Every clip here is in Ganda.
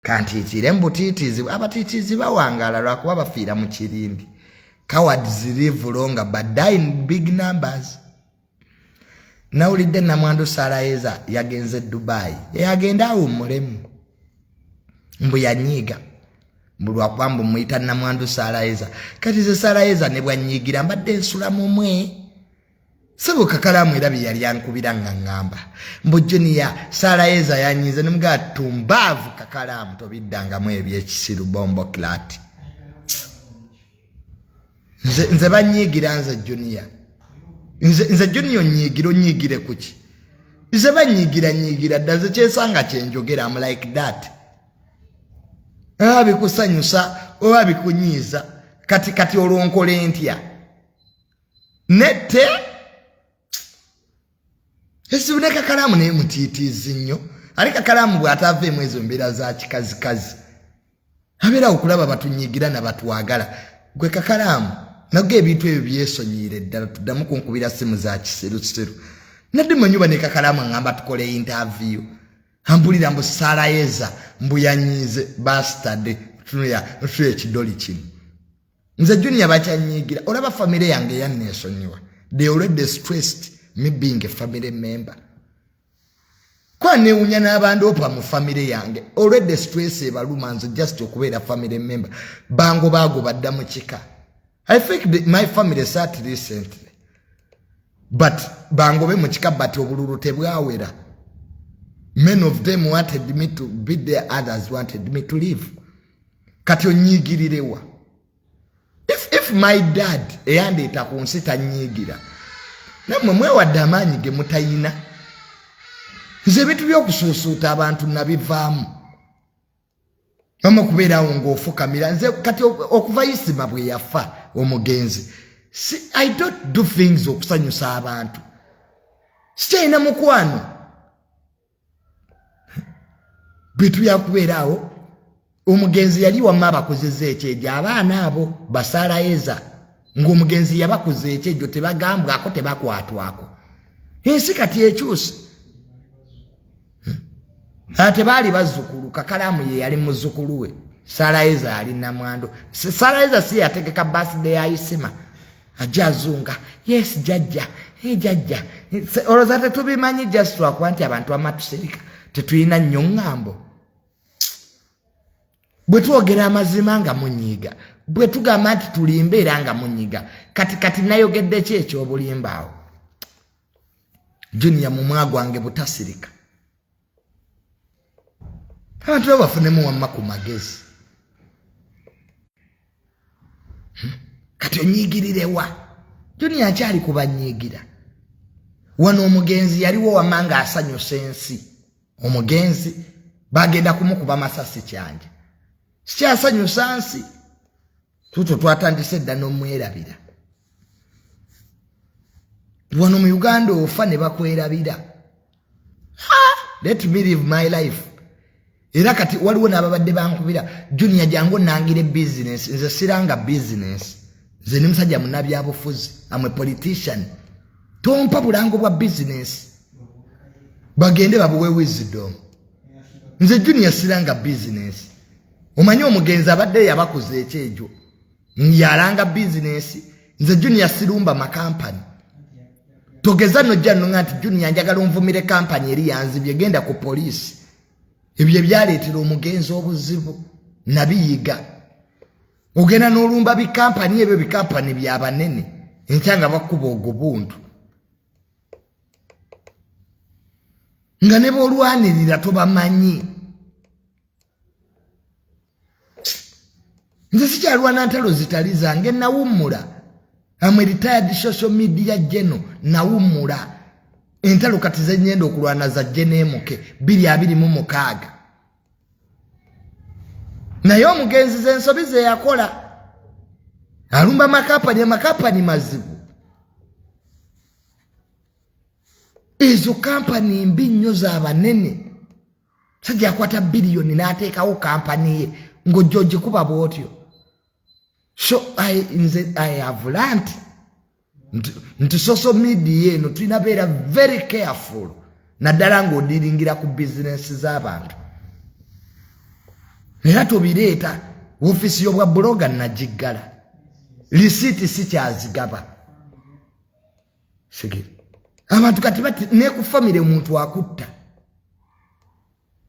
Kantiitiire mubutiitiizi, abatiitiizi bawangaala lwakuba bafiira mu kirindi. Cowards live longer but die in big numbers. Nawulidde namwandu Sarayeza yagenze Dubai, yagenda awummulemu, mbu yanyiiga mbu lwakuba mbu muyita namwandu Sarayeza. Kati ze Sarayeza ne bwanyiigira mbadde nsula mumwe. Sebo Kakalaamu era bye yali ankubira nga ŋŋamba mbu Junior Sarayeza yanyiize, ne mugaa tumbaavu Kakalaamu tobiddangamu ebyekisiru bombo clat. Nze banyiigira nze Junior, nze Junior onyiigira onyiigire kuki? Nze banyiigira nyiigira dda, nze kyensanga kyenjogera, am like that. Oba bikusanyusa oba bikunyiiza, kati olwo nkole ntya? Nette esibu ne Kakalaamu naye mutiitiizi nnyo. Ali Kakalaamu bw'atava ezo mbeera za kikazikazi abeerawo okulaba batunyigira na batwagala. Gwe Kakalaamu nago ebintu ebyo byesonyiire ddala, tuddamu kunkubira simu za kisirusiru. Nadde manyuba ne Kakalaamu aŋŋamba tukole interview, ampulira mbu Sarayeza mbu yanyiize bastard. Tunuya tuya ekidoli kino. Nze Junior bakyanyiigira, olaba famire yange yanneesonyiwa, they already stressed me being a family member. Kwa newunya n'abandoopa mu famire yange, already stress ebaluma nze just okubeera family member. Bango baago badda mu kika. I think my family sat recently but bangobe mu kika, but obululu tebwawera. Many of them wanted me to be there, others wanted me to leave. Kati onyiigirirewa? If my dad eyandeeta ku nsi tanyiigira, nammwe mwewadde amaanyi ge mutayina. Nze ebintu by'okusuusuuta abantu nabivaamu, mama okubeerawo ng'ofukamira. Nze kati okuva Isima bwe yafa omugenzi, I don't do things okusanyusa abantu. Sikyalina mukwano, bintu byakubeeraawo. Omugenzi yali wamma abakozeza ekyejo, abaana abo basalayeza ng'omugenzi yabakuza ekyejo, tebagambwako, tebakwatwako. Ensi kati ekyuse. Ate baali bazzukulu, Kakalaamu ye yali muzzukulu we. Salayeza ali namwandu. Salayeza si yategeka birthday ya Isima, ajja azunga, yes jajja, jajja. Olowooza tetubimanyi? Just lwakuba nti abantu amatusirika, tetulina nnyo ŋŋambo. Bwe twogera amazima nga munyiiga, bwe tugamba nti tulimba era nga munyiga. Kati nayogedde ki ekyobulimba awo? Junior mumwa gwange butasirika. Abantu bo bafunemu wamma ku magezi. Kati onyiigirirewa? Junior akyali kubanyiigira wano. Omugenzi yaliwo wamma ng'asanyusa ensi. Omugenzi bagenda kumukuba masasi kyanje, sikyasanyusa nsi. Tutwo twatandise dda n'omwerabira. Wano mu Uganda ofa ne bakwerabira. Let me live my life. Era kati waliwo n'ababadde bankubira, Junior jangu nangire business. Nze siranga business, nze ni musajja munabyabufuzi, am a politician. Tompa bulango bwa business, bagende babuwe wisdom. Nze Junior siranga business. Omanyi omugenzi abadde yabakuza ekyejo, yalanga business. Nze Junior sirumba makampani. Togeza nojja nonga nti Junior njagala onvumire kampani eri yanzibye, genda ku poliisi. Ebyo ebyaleetera omugenzi obuzibu nabiyiga. Ogenda n'olumba bikampani ebyo, bikampani byabanene, enkya nga bakuba ogubuntu nga ne bwolwanirira tobamanyi. Nze sikyalwana ntalo zitali zange, nawummula. Am a retired social media general, nawummula entalo. Kati zenyenda okulwana za jeneemuke 2026. Naye omugenzi zensobi zeyakola, alumba makampani, amakampani mazibu. Ezo kampani mbi nnyo z'abanene. Sajja akwata biliyoni n'ateekawo kampani ye ng'ojja ogikuba bw'otyo. So nze I have learnt nti social media eno tulina beera very careful, naddala ng'odiringira ku bizinensi z'abantu. Era tobireeta. Ofiisi y'obwa buloga nagiggala, lisiiti sikyazigaba. Sigiri abantu kati bati ne ku famire omuntu akutta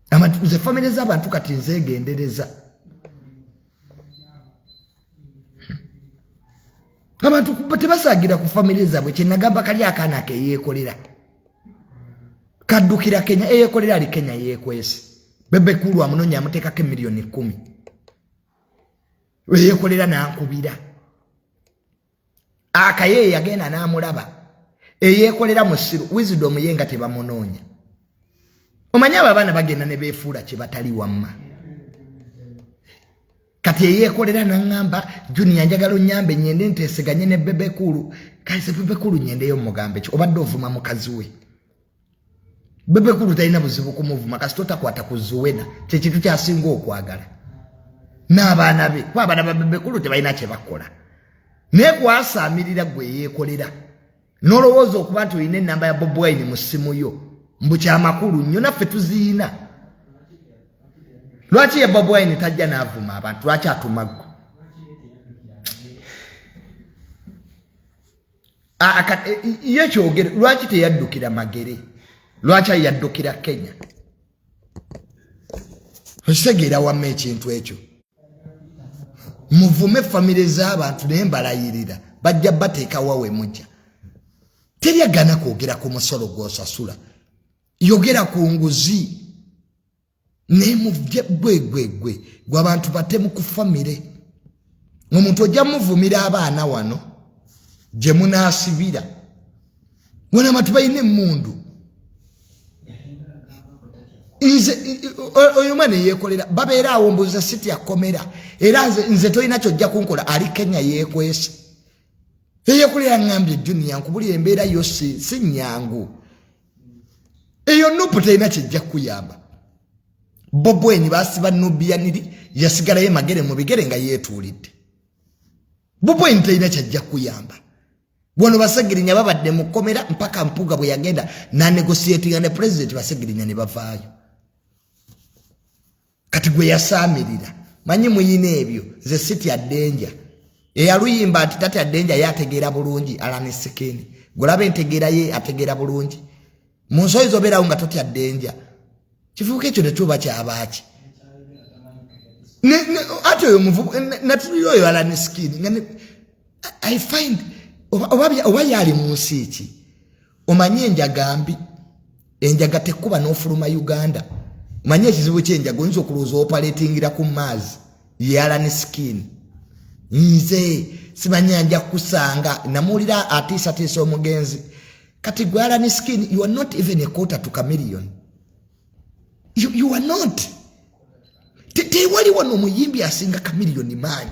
abantu. Nze famire z'abantu kati nzegendereza. Abantu tebasagira ku famire zaabwe. Kyenagamba kali akaana keyeekolera kaddukira Kenya, eyeekolera ali Kenya yeekwese. Bebe Cool amunonya, amuteekako emiliyoni 10. Eyeekolera nankubira akaye, yagenda n'amulaba. Eyeekolera musiru Wisdom ye nga tebamunoonya. Omanyi abo abaana bagenda ne beefuula kye batali. Wamma kati eyeekolera naŋŋamba, "Junior, njagala onyambe nyende nteeseganye ne Bebe Cool." Kaise Bebe Cool nyendeyo mugambe ki? Obadde ovuma mukazi we. Bebe Cool talina buzibu kumuvuma kasita otakwata ku Zuwena, kyekintu kyasinga okwagala n'abaana be, kuba abaana ba Bebe Cool tebalina kye bakola. Naye kwasaamirira gwe eyeekolera n'olowooza okuba nti olina enamba ya Bobi Wine mu ssimu yo, mbu kyamakulu nnyo. Naffe tuziina. Lwaki ye Bobi Wine tajja n'avuma abantu? Lwaki atuma ggwe? Ye kyogere, lwaki teyaddukira Magere? Lwaki yaddukira Kenya? Okitegeera? Wamma ekintu ekyo, muvume famire z'abantu, naye mbalayirira bajja bateekawa we mujja. Teryagana kwogera ku musolo gw'osasula, yogera ku nguzi, naye muvye gwe gwe gwe gwe abantu batemu ku famire. Omuntu ojja muvumira abaana wano gye munaasibira wano, abantu balina emmundu. Nze oyo mwana eyeekolera babeera awo, mbuuza siti akomera era nze tolina kyojja kunkola. Ali Kenya yeekwese. Eyeekolera ŋŋambye, "Junior, nkubulira embeera yo si nnyangu." Eyo NUP terina kyejja kukuyamba. Bobi Wine basiba Nubian Li, yasigalayo Magere mu bigere nga yeetuulidde. Bobi Wine terina kyajja kukuyamba. Wano Basegirinya babadde mu kkomera mpaka Mpuga bwe yagenda nanegotiatinga ne president, Basegirinya ne bavaayo. Kati gwe yasaamirira, manyi muyina ebyo. Nze sitya danger. Eyaluyimba nti tatya danger yategeera bulungi. Alien Skin gwolaba entegeera ye, ategeera bulungi. Mu nsoyi zobeerawo nga totya danger, kifuuka ekyo netuba kyabaaki. Ati oyo muvubu natulira oyo Alien Skin nga I find oba yali mu nsi ki? Omanyi enjaga mbi, enjaga tekkuba n'ofuluma Uganda. Omanyi ekizibu kyenjaga, oyinza okulowooza opaletingira ku maazi. Ye Alien Skin, nze simanya nja kusanga namuwulira atiisatiisa omugenzi. Kati gwe Alien Skin, you are not even a quarter to Chameleon. You are not. Tewali wano omuyimbi asinga Chameleon maanyi.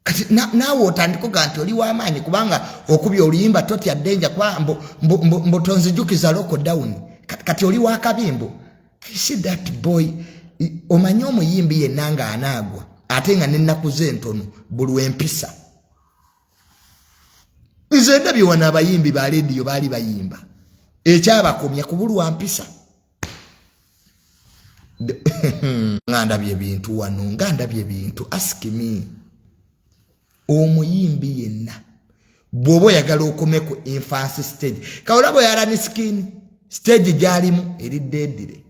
Kati naawe otandika oga nti oli w'amaanyi kubanga okubya oluyimba totya danger, kuba mbu tonzijukiza lockdown. Kati oli wakabimbo. I see that boy. Omanyi omuyimbi yenna nga anaagwa ate nga nennaku ze entono bulwa empisa. Nze ndabye wano abayimbi ba lediyo baali bayimba, ekyabakomya kubulwa mpisa. Nga ndabye ebintu wano, nga ndabye ebintu. Ask me, omuyimbi yenna bw'oba oyagala okome ku infancy stage, kawulaba oyo Alien Skin, stage gyalimu eridde eddire.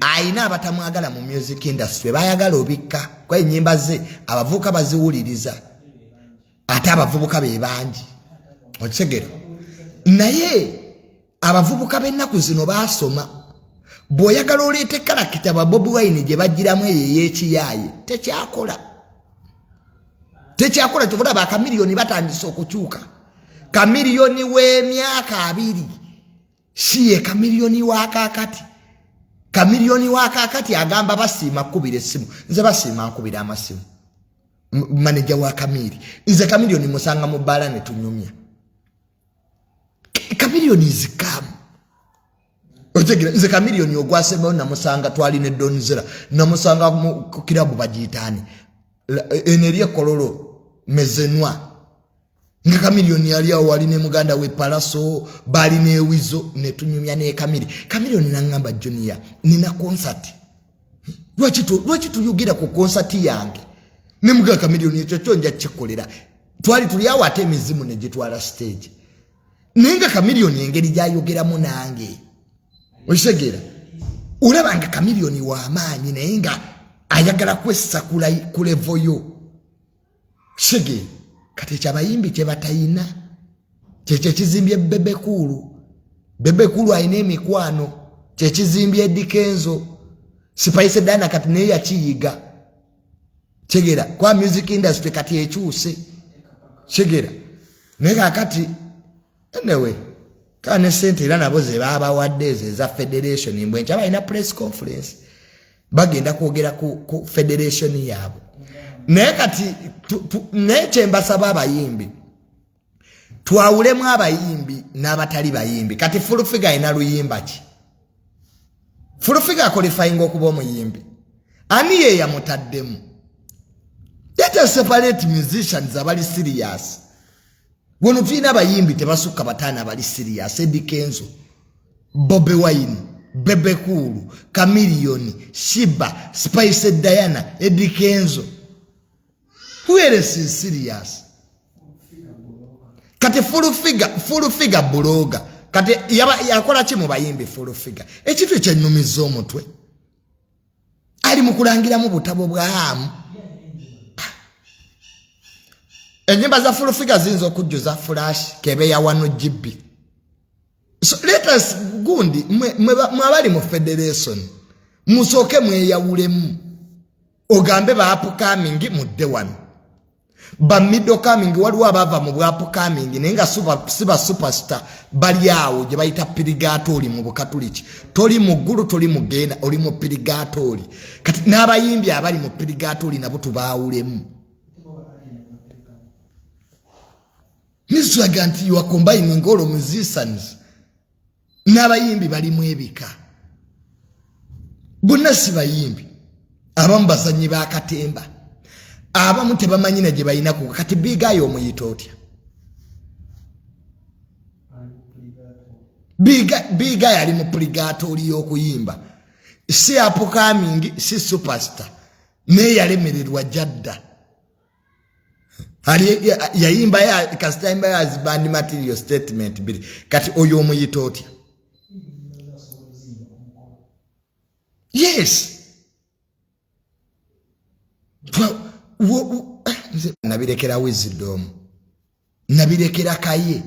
Ayina abatamwagala mu music industry, bayagala obikka kuba enyimba ze abavubuka baziwuliriza, ate abavubuka be bangi, okitegera? Naye abavubuka b'ennaku zino baasoma. Bw'oyagala oleeta character ba Bobi Wine gye bagiramu eyo ey'ekiyaaye, tekyakola, tekyakola. Kyovulaba akamiliyoni batandise okukyuka. Kamiliyoni w'emyaka 20 si ye kamiliyoni wa kaakati. Kamiliyoni wa kaakati agamba basiima kkubira essimu. Nze basiima nkubira amasimu, maneja wa Kamiri. Nze Kamiliyoni musanga mu bbaala ne tunyumya. Kamiliyoni zikamu, otegera? Nze Kamiliyoni ogwasembayo namusanga, twali ne Donzera, namusanga ku kirabu bagiyitaani eno eri ekololo mezenwa, nga Kamiliyoni yali awo, wali ne muganda we Palaso, baali newizo, netunyumya ne Kamiri. Kamiliyoni naŋŋamba, "Junior, nina concert." Lwaki tuyogera ku konsati yange ne mugaa Kamiliyoni? Ekyo kyo nja kikolera. Twali tuli awo, ate emizimu ne gitwala stage, naye nga Kamiliyoni engeri gyayogeramu nange, okitegeera, olaba nga Kamiliyoni w'amaanyi, naye nga ayagala kwessa ku level yo, kitegeera. Kati ekyo abayimbi kye batayina, kyekyo ekizimbye Bebe Cool. Bebe Cool alina emikwano, kyekizimbye Eddy Kenzo, Spice Diana. Kati naye yakiyiga, kitegeera, kwa music industry kati ekyuse, kitegeera. Naye kakati anyway, kaa ne sente era nabo ze babawadde ezo eza federation, mbwe nkya balina press conference, bagenda kwogera ku federation yaabwe. Naye kati naye kyembasaba, abayimbi, twawulemu abayimbi n'abatali bayimbi. Kati Full Figure alina luyimba ki? Full Figure aqualifyinga okuba omuyimbi? Ani ye yamutaddemu? Let us separate musicians abali serious. Wano tulina abayimbi tebasukka bataano abali serious: Eddy Kenzo, Bobi Wine, Bebe Cool, Chameleone, Sheebah, Spice Diana, Eddy Kenzo. Who else is serious? Kati Full Figure, Full Figure blogger, kati yakola ki mu bayimbi? Full Figure, ekintu ekyenyumiza omutwe, ali mu kulangiramu butabo bwamu. Enyimba za Full Figure ziyinza okujjuza flash kebe ya 1 GB. So let us, gundi, mwe abali mu federation, musooke mweyawulemu, ogambe ba upcoming mudde wano, ba middle coming. Waliwo abava mu bwa upcoming naye nga si ba superstar, bali awo gye bayita purgatory mu Bukatuliki. Toli mu ggulu, toli mu genda, oli mu purgatory. Kati n'abayimbi abali mu purgatory nabo tubaawulemu. Niswaga nti you are combining all musicians n'abayimbi balimu ebika. Bonna si bayimbi, abamu bazanyi bakatemba, abamu tebamanyi na gye balina ku. Kati Big Eye omuyita otya? Big Eye ali mu purgatory y'okuyimba, si upcoming, si superstar, naye yalemererwa jadda. Yayimba kasita yayimba husband material statement biri. Kati oyo omuyita otya? Yes, nze nabirekera Wisdom, nabirekera Kaye.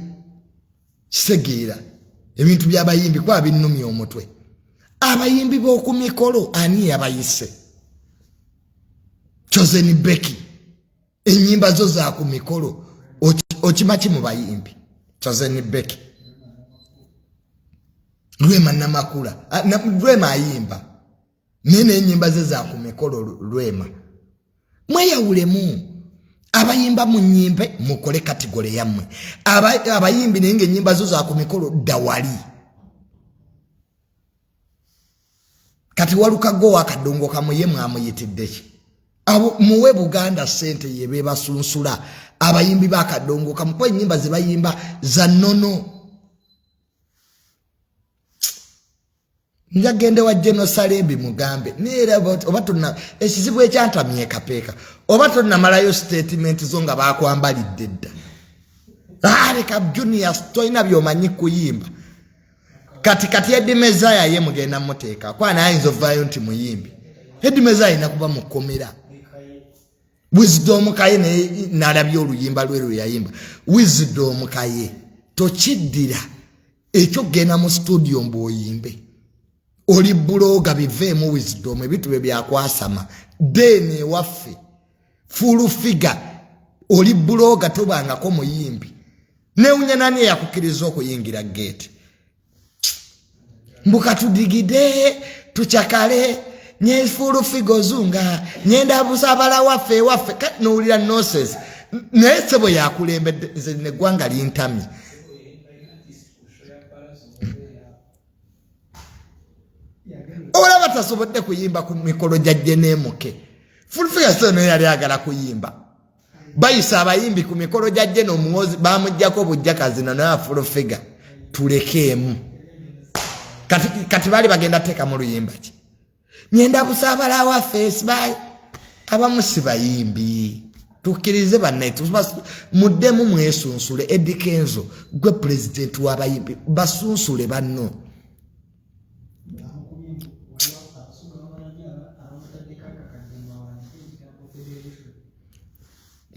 Kitegeera, ebintu by'abayimbi kuba binnumya omutwe. Abayimbi b'oku mikolo, ani yabayise? Chosen Becky, ennyimba zo za ku mikolo, okima ki mu bayimbi? Chosen Becky, Rwema Namakula, Rwema ayimba naye n'ennyimba ze za ku mikolo. Rwema, mweyawulemu. Abayimba mu nnyimbe, mukole category yammwe. Abayimbi naye ng'ennyimba zo za ku mikolo, ddawali. Kati walukago wakadongo kamuye mwamuyitidde ki? Abo muwe Buganda sente ye basunsula abayimbi bakadongo kamu, kuba ennyimba ze bayimba za nnono. Njagende wa Geno Salembi mugambe neera oba tonna ekizibu ekyantamye kapeeka, oba tonnamalayo statement zo nga bakwambalidde dda. Leka Junior, tolina byomanyi kuyimba. Kati Eddie Mezaya ye mugenda muteeka kwa naye ayinza ovaayo nti muyimbi. Eddie Mezaya alina kuba mukomera. Wisdom Kaye naye nalabye oluyimba lwe lwe yayimba. Wisdom Kaye, tokiddira ekyo, genda mu studio mbw'oyimbe. Oli blogger, biveemu. Wisdom, ebintu bye byakwasama then ewaffe. Full Figure, oli blogger, tobangako muyimbi. Newunya nani eyakukkiriza okuyingira gate? Mbuka tudigide tucakale nye Full Figure ozunga nyenda busabala waffe ewaffe. Kati nowulira nonsense, naye sebo yakulembedde. Nze neggwanga lintamye. Olaba tasobodde kuyimba ku mikolo gya Jeneemuke. Full Figure so naye yali agala kuyimba. Bayisa abayimbi ku mikolo gya Jene, omuwozi bamugjako obujjakazi naye Full Figure tulekeemu. Kati baali bagenda teekamu luyimba ki? Nyenda busaabala waffe sibayi abamu si bayimbi tukkirize bannaye muddemu mwesunsule. Eddy Kenzo gwe pulezidenti w'abayimbi, basunsule banno.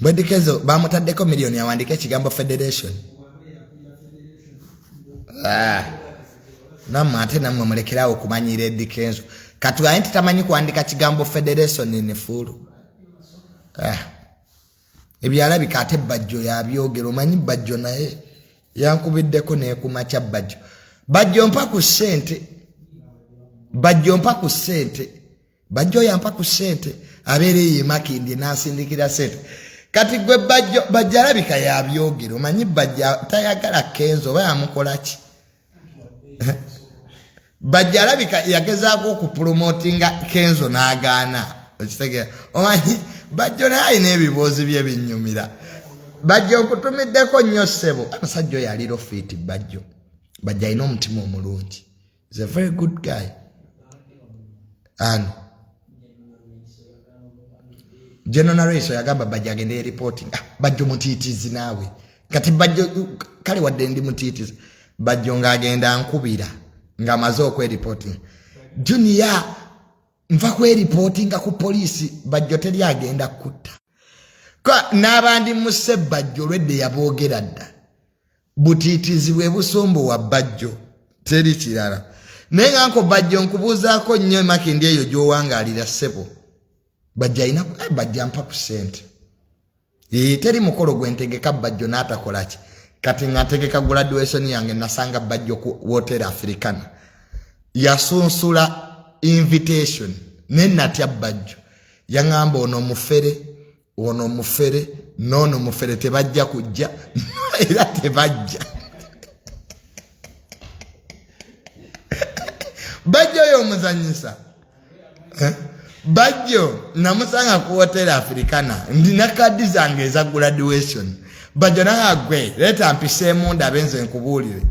Eddy Kenzo bamutaddeko miliyoni awandike ekigambo federation. Ah. Nammwe ate nammwe mulekerawo okumanyiira Eddy Kenzo. Katugaye nti tamanyi kuwandika kigambo federation nefuulu. Ah. Ebyalabika ate Bajjo yabyogera. Omanyi Bajjo naye yankubiddeko nekumakya. Bajjo, Bajjo mpa ku ssente, Bajjo mpa ku ssente, Bajjo yampa ku ssente, abeera eyo emakindye n'asindikira ssente. Kati gwe Bajjo, Bajjo alabika yabyogera. Omanyi Bajjo tayagala Kenzo, oba yamukola ki? Bajjo alabika yagezaako okupromotinga Kenzo n'agaana. Okitegeera? Omanyi Bajjo naye alina ebiboozi bye binyumira. Bajjo nkutumiddeko nnyo ssebo. Omusajja oyo ali lofiiti. Bajjo, Bajjo alina omutima omulungi, is a very good guy. Ano General Nareso yagamba Bajjo agende reporting. Ah, Bajjo mutiitizi naawe. Kati Bajjo kale wadde ndi mutiitizi, Bajjo ng'agenda nkubira ng'amaze okwereporting, "Junior, nva kwereportinga ku poliisi." Bajjo teri agenda kutta n'abandi muse. Bajjo olwedde yaboogera dda. Butiitizi bwe busumbuwa Bajjo, teri kirala. Naye nga nko Bajjo nkubuuzaako nnyo emakindi eyo gy'owangaalira ssebo. Bajjo alina eh, Bajjo ampa ku ssente. Teri mukolo gwentegeka Bajjo n'atakolaki. Kati nga ntegeka graduation yange, nasanga Bajjo ku Hotel Africana, yasunsula invitation ne natya. Bajjo yaŋŋamba, "Ono mufere, ono mufere, noono mufere, tebajja kujja." Era tebajja. Bajjo oyo omuzanyisa, eh? Bajjo namusanga ku Hotel Africana, ndina kadi zange eza graduation. Bajjo nagwe leeta mpiseemu ndabe nze nkubuulire.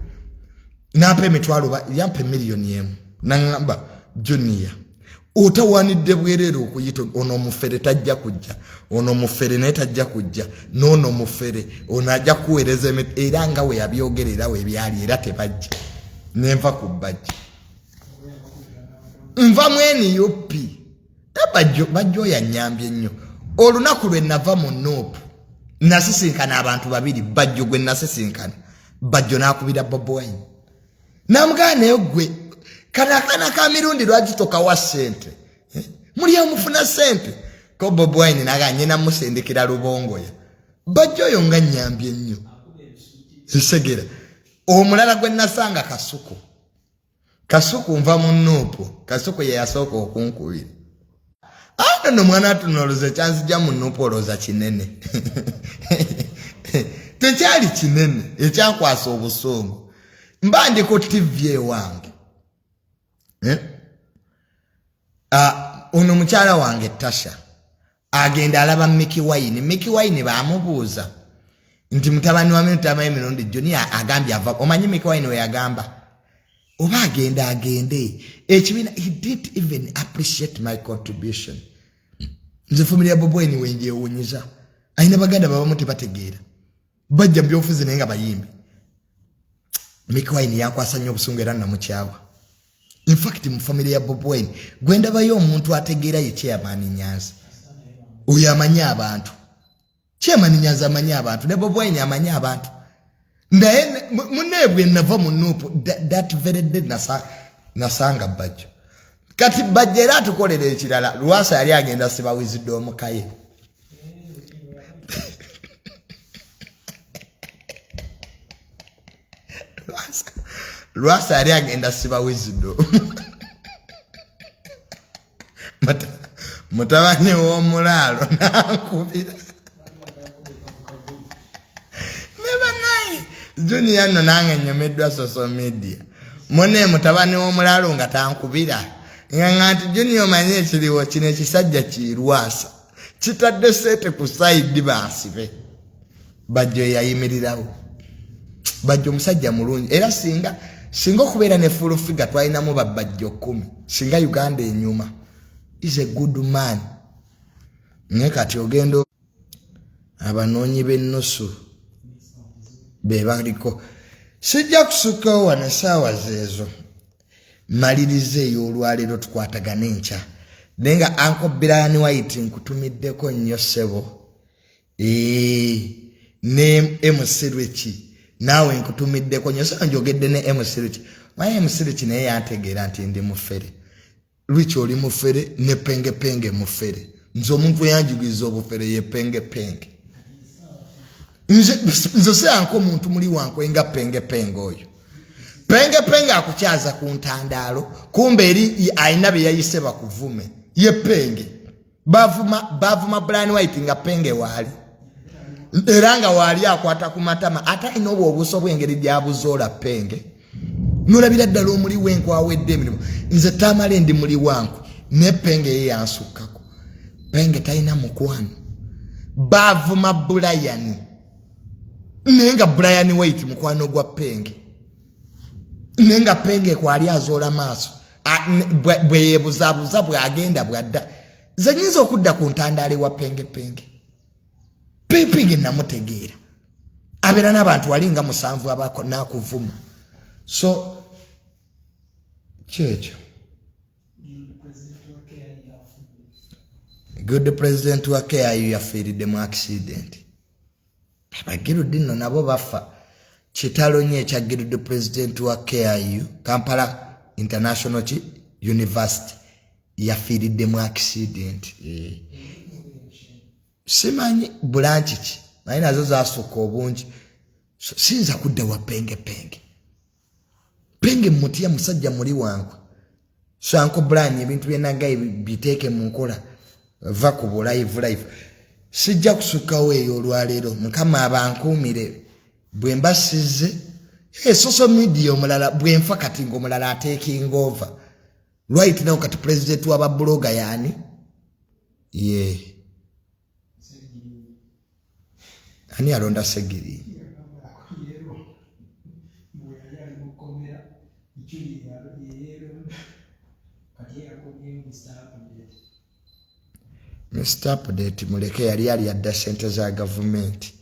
Nampa emitwalo, yampa 1 million, naŋŋamba, "Junior, otawanidde bwereere okuyita ono omufere, tajja kujja. Ono omufere naye tajja kujja, noono omufere ono ajja kuweereza." Era nga we yabyogera era webyali, era tebajja. Nenva ku Bajjo, nva mu NUP. Bajjo, Bajjo oyo anyambye nnyo. Olunaku lwe nava mu NUP nasisinkana abantu babiri. Bajjo gwe nasisinkana, Bajjo n'akubira Bobi Wine namugana, "Naye gwe kano akaana ka mirundi lwaki tokawa ssente? Eh? Muli omufuna ssente ko?" Bobi Wine naga nyina musindikira Lubongoya. Bajjo oyo nga nyambye nnyo esegera. Omulala gwe nasanga Kasuku. Kasuku nva mu NUP, Kasuku ye yasooka okunkubira. Ano no mwana atunoloza ekyanzija mu NUP, olowooza kinene? Tekyali kinene. Ekyankwasa obusungu, mba ndi ku TV ewange, eh? Ah, ono mukyala wange Tasha agenda alaba Mikie Wine. Mikie Wine bamubuuza nti mutabani wa mutamayi Mirundi Junior agambye ava. Omanyi Mikie Wine we yagamba oba agenda agende ekibiina, he didn't even appreciate my contribution. Nze family ya Bobi Wine wenjewunyiza, alina baganda babamu tebategeera, bajja mu byobufuzi naye nga bayimbi. Mikie Wine yankwasa nnyo obusungu era namukyawa. Infact mu family ya Bobi Wine gwendabayo omuntu ategeera ye Chairman Nyanzi. Oyo amanyi abantu, Chairman Nyanzi amanyi abantu, ne Bobi Wine amanyi abantu. Naye muneebwe nava mu NUP that very day nasanga Bajjo. Kati Bajjo era atukolera ekirala. Lwasa yali agenda siba Wisdom Kaye. Lwasa yali agenda siba Wisdom, mutabani w'omulaalo nankubira ne banaye, "Junior nno nange nyomeddwa social media." Mune mutabani w'omulaalo nga tankubira nga nti, "Junior, omanyi ekiriwo kino ekisajja kirwasa kitadde sente ku side bansibe." Bajjo yayimirirawo. Bajjo omusajja mulungi era singa okubeera ne Full Figure twalinamu babajjo 10, singa Uganda enyuma. Is a good man. Naye kati ogenda abanoonyi b'ennusu be baliko. Sijja kusukkawo wano essaawa zeezo. Maliriza ey'olwaleero tukwatagane enkya. Naye nga Uncle Brian White nkutumiddeko nnyo ssebo. Ne MC Rweki naawe nkutumiddeko nnyo. Sasa njogedde ne MC Rweki. Maye MC Rweki naye yantegeera nti ndi mufere. Rweki oli mufere ne Penge Penge mufere. Nze omuntu eyanjigiriza obufere ye Penge Penge. Nze siranko omuntu muli wankwe nga Penge Penge oyo. Penge Penge akukyaza ku ntandaalo, kumbe eri alina bye yayise bakuvume. Ye Penge. Bavuma Brian White nga Penge waali. Era nga waali akwata ku matama, ate alina obwo obuso bw'engeri gy'abuzoola Penge. Nolabira ddala omuli w'enkwe awedde emirimu. Nze Tamale ndi muli wankwe, ne Penge ye yansukkako. Penge talina mukwano. Bavuma Brian. Naye nga Brian White mukwano gwa Penge. Naye nga Penge kwali azoola maaso. Bwe yeebuzaabuza bw'agenda bw'adda. Nze nnyinza okudda ku ntandaalo ewa Penge Penge. Penge namutegeera. Abeera n'abantu wali nga 7 abako n'akuvuma. So kyekyo. Good president wa KIU yafiiridde mu accident. Abagirudi nno nabo bafa. Kitalo nnyo ekya Guild president wa KIU, Kampala International University, yafiiridde mu accident. Simanyi branch ki, naye nazo zasukka obungi. So, siyinza kudda wa Penge Penge. Penge mutya musajja muli wankwe. So Uncle Brian ebintu bye nagaye biteeke mu nkola, va ku bu live live. Sijja kusukkawo eyo olwaleero. Mukama abankuumire bwe mba sizze. Social media omulala bwe nfa kati ng'omulala atekinga over. Right now kati president wa ba blogger yaani? Ye. Ani alonda Segiri? Mr. Update muleke yali ali adda ssente za gavumenti.